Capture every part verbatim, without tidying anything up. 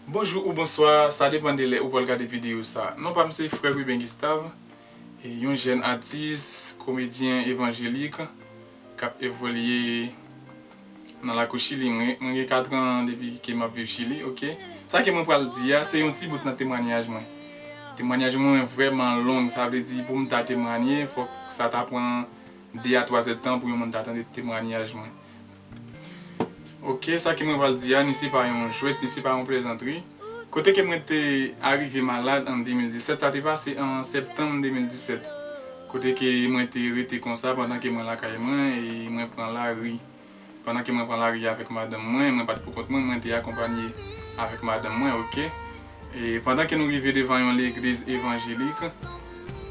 Bonjou ou bonswa, sa depann de lè ou pral gade videyo sa. Non pa m se Frè Ruben Gustave, e yon jèn atis, komedyen evanjelik k ap evolye nan lakou Chili. Mwen, mwen gen kat an depi ke m ap viv Chili, oke? Sa ke mwen pral di a, se yon ti bout nan temwanyaj mwen. Temwanyaj mwen vrèman long, sa vle di pou m ta temwanye, fòk sa ta pran de a twa zèdtan pou yon moun ta tande temwanyaj mwen. Oke, sa ke mwen pral di a, ni se pa yon jwèt, ni se pa yon plezantri. Kote ke mwen te arive malad an de mil disèt, sa te pase an septanm de mil disèt. Kote ke mwen te rete konsa pandan ke mwen lakay mwen e mwen pran lari. Pandan ke mwen pran lari avèk madanm mwen, mwen pa t pou kont mwen, mwen te akonpanye avèk madanm mwen, oke? E pandan ke nou rive devan yon legliz evanjelik,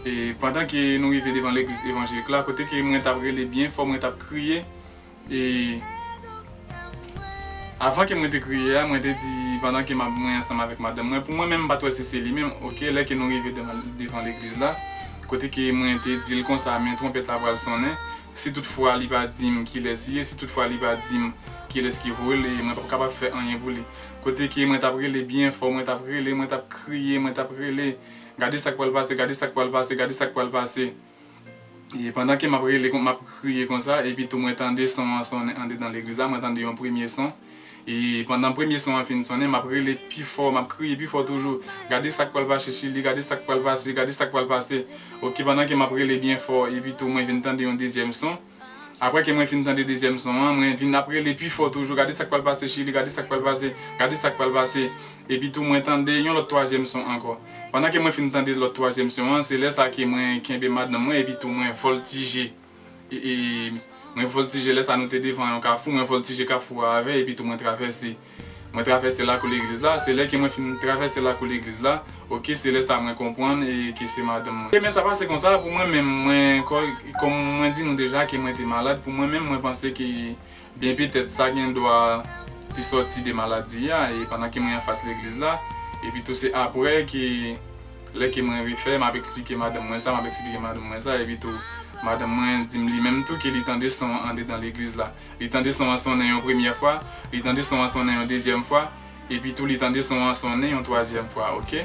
e pandan ke nou rive devan legliz evanjelik la, kote ke mwen t ap rele byen fò, mwen t ap kriye, e avan ke mwen te kriye a, mwen te di, pandan ke m ap, mwen ansanm avèk madanm mwen, pou mwen menm, m pa t wè si se li menm, oke, lè ke nou rive devan, devan legliz la, kote ke mwen te di l konsa, men twonpèt la pral sonnen, si toutfwa li pa di m kilès li ye, si toutfwa li pa di m kilès ki voye l, e mwen p ap kapab fè anyen pou li. Kote ke mwen t ap rele byen fò, mwen t ap rele, mwen t ap kriye, mwen t ap rele, gade sa k pral pase, gade sa k pral pase, gade sa k pral pase. E pandan ke m ap rele, m ap kriye konsa, epi tou mwen tande son an sonnen andedan legliz la, mwen tande yon premye son. E pandan premye son an fin sonnen, m ap rele pi fò, m ap kriye pi fò toujou. Gade sa k pral pase Chili, gade sa k pral pase, gade sa k pral pase. Oke, pandan ke m ap rele byen fò, epi tou mwen vin tande yon dezyèm son. Apre ke mwen fin tande dezyèm son an, mwen vin ap rele pi fò toujou, gade sa k pral pase Chili, gade sa k pral pase, gade sa k pral pase. Epi tou mwen tande yon lòt twazyèm son ankò. Pandan ke mwen fin tande lòt twazyèm son an, se lè sa ke mwen kenbe madanm mwen epi tou mwen vòltije. E, e, mwen vòltije, lè sa nou te devan yon kafou, mwen vòltije kafou a avè epi tou mwen travèse. Mwen travèse lakou legliz la, se lè ke mwen fin travèse lakou legliz la, oke, se lè sa mwen konprann e ke se madanm mwen. Ebyen sa pase konsa, pou mwen menm, mwen, kò-, kòm mwen di nou deja ke mwen te malad, pou mwen menm, mwen panse ke byen petèt sa gen dwa te sòti de maladi a, e pandan ke mwen anfas legliz la, epi tou se apre ke, lè ke mwen refè, m ap eksplike madanm mwen sa, m ap eksplike madanm mwen sa, epi tou madanm mwen di m li menm tou ke li tande son an andedan legliz la. Li tande son an sonnen yon premyè fwa, li tande son an sonnen yon dezyèm fwa, epi tou li tande son an sonnen yon twazyèm fwa, oke?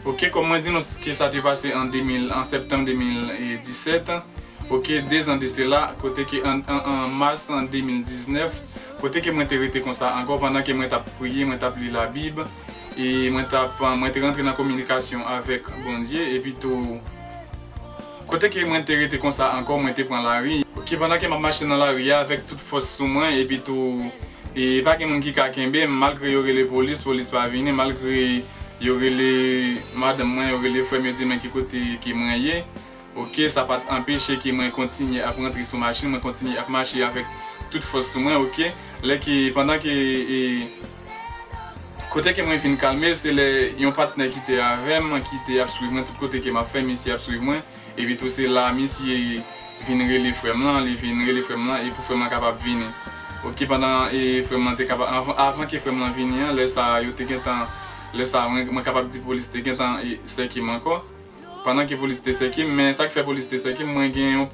Oke, kòm mwen di nou ke sa te pase an de mil, an septanm de mil disèt, oke, dezan de sela, kote ke an, an, an mas an de mil diznèf, kote ke mwen te rete konsa ankò pandan ke mwen t ap priye, mwen t ap li Labib, e mwen t ap, mwen te rantre nan kominikasyon avèk Bondye, epi tou, kote ke mwen te rete konsa ankò, mwen te pran lari. Oke, pandan ke m ap mache nan lari a avèk tout fòs sou mwen, epi tou, e pa gen moun ki ka kenbe m, malgre yo rele polis, polis pa vini, malgre yo rele madanm mwen, yo rele frè m, yo di mwen ki kote ke mwen ye. Oke, sa pa t anpeche ke mwen kontinye ap rantre sou machin, mwen kontinye ap mache avèk tout fòs sou mwen, oke. Lè ke, pandan ke, e, kote ke mwen vin kalme, se lè yon patnè ki te avè m, ki te ap swiv mwen tout kote ke m ap fè, misye ap swiv mwen. Epi tou se la misye vin rele frè m lan, li vin rele frè m lan, e pou frè m lan kapab vini. Oke, pandan, e, frè m lan te kapab, avan, avan ke frè m lan vini an, lè sa yo te gentan, lè sa mwen, mwen kapab di polis te gentan, e, sèke m ankò. Pandan ke polis te sèke m, men sa k fè polis te sèke m, mwen gen yon,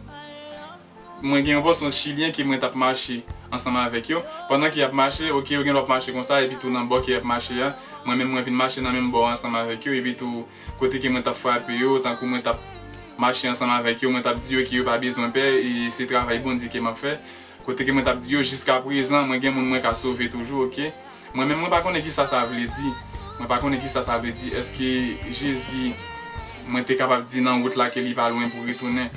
mwen gen yon pòsyon chilyen ke mwen t ap mache ansanm avèk yo. Pandan ke y ap mache, oke, yo gen dwa ap mache konsa, epi tou nan bò ke y ap mache a, mwen menm mwen vin mache nan menm bò a ansanm avèk yo, epi tou kote ke mwen t ap frape yo, tankou mwen t ap mache ansanm avèk yo, mwen t ap di yo ke yo pa bezwen pè, e se travay Bondye ke m ap fè. Kote ke mwen t ap di yo, jiska prezan, mwen gen moun mwen ka sove toujou, oke? Mwen menm, mwen pa konnen kisa sa vle di. Mwen pa konnen kisa sa vle di. Èske Jezi, mwen te kapab di nan wout la ke li pa lwen pou retounen?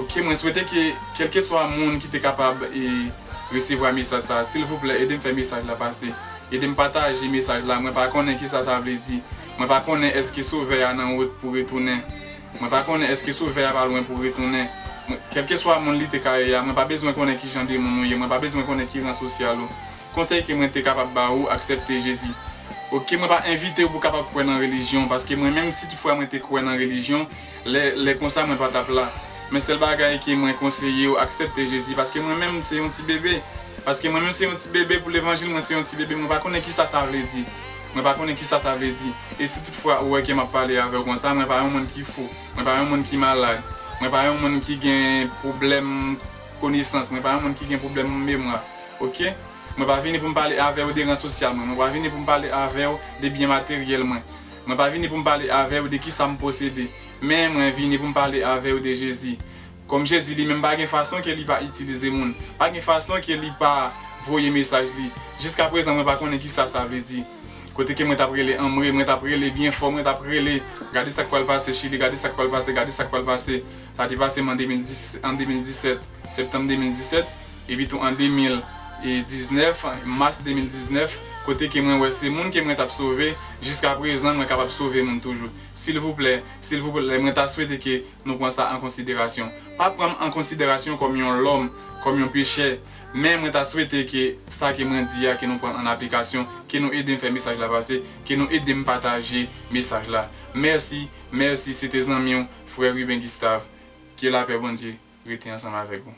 Oke, mwen swete ke, kèlkeswa moun ki te kapab, e, resevwa mesaj sa, silvouplè, ede m fè mesaj la pase. Ede m pataje mesaj la. Mwen pa konnen kisa sa vle di. Mwen pa konnen èske Sovè a nan wout pou retounen. Mwen pa konnen èske Sovè a pa lwen pou retounen. Mwen, kèlkeswa moun li te ka ye a, mwen pa bezwen konnen ki jan de moun ou ye, mwen pa bezwen konnen ki ran sosyal ou. Konsèy ke mwen te kapab ba ou, aksepte Jezi. Oke, mwen pa envite w pou w kapab kwè nan relijyon, paske mwen menm, si toutfwa mwen te kwè nan relijyon, lè, lè konsa mwen pa t ap la. Men sèl bagay ke mwen konseye w, aksepte Jezi, paske mwen menm se yon ti bebe. Paske mwen menm se yon ti bebe pou levanjil, mwen se yon ti bebe, mwen pa konnen kisa sa vle di. Mwen pa konnen kisa sa vle di. E si toutfwa ou wè ke m ap pale avè w konsa, mwen pa yon moun ki fou, mwen pa yon moun ki malad, mwen pa yon moun ki gen pwoblèm konesans, mwen pa yon moun ki gen pwoblèm memwa. Oke? Mwen pa vini pou m pale avè w de ran sosyal mwen. Mwen pa vini pou m pale avè w de byen materyèl mwen. Mwen pa vini pou m pale avè w de kisa m posede. Men mwen vini pou m pale avè w de Jezi. Kòm Jezi li menm pa gen fason ke li pa itilize moun. Pa gen fason ke li pa voye mesaj li. Jiska prezan mwen pa konnen kisa sa vle di. Kote ke mwen t ap rele anmwe, mwen t ap rele byen fò, mwen t ap rele, gade sa k pral pase Chili, gade sa k pral pase, gade sa k pral pase. Sa te pase m an de mil dis, an de mil disèt, septanm de mil disèt, epi tou an de mil diznèf, mas de mil diznèf, kote ke mwen wè se moun ke mwen t ap sove, jiska prezan mwen kapab sove moun toujou. Silvouplè, silvouplè, mwen ta swete ke nou pran sa an konsiderasyon. Pa pran m an konsiderasyon kòm yon lòm, kòm yon pechè, men mwen ta swete ke sa ke mwen di a, ke nou pran l an aplikasyon, ke nou ede m fè mesaj la pase, ke nou ede m pataje mesaj la. Mèsi, mèsi, se te zanmi w, frè Ruben Gustave. Ke lapè Bondye rete ansanm avèk ou.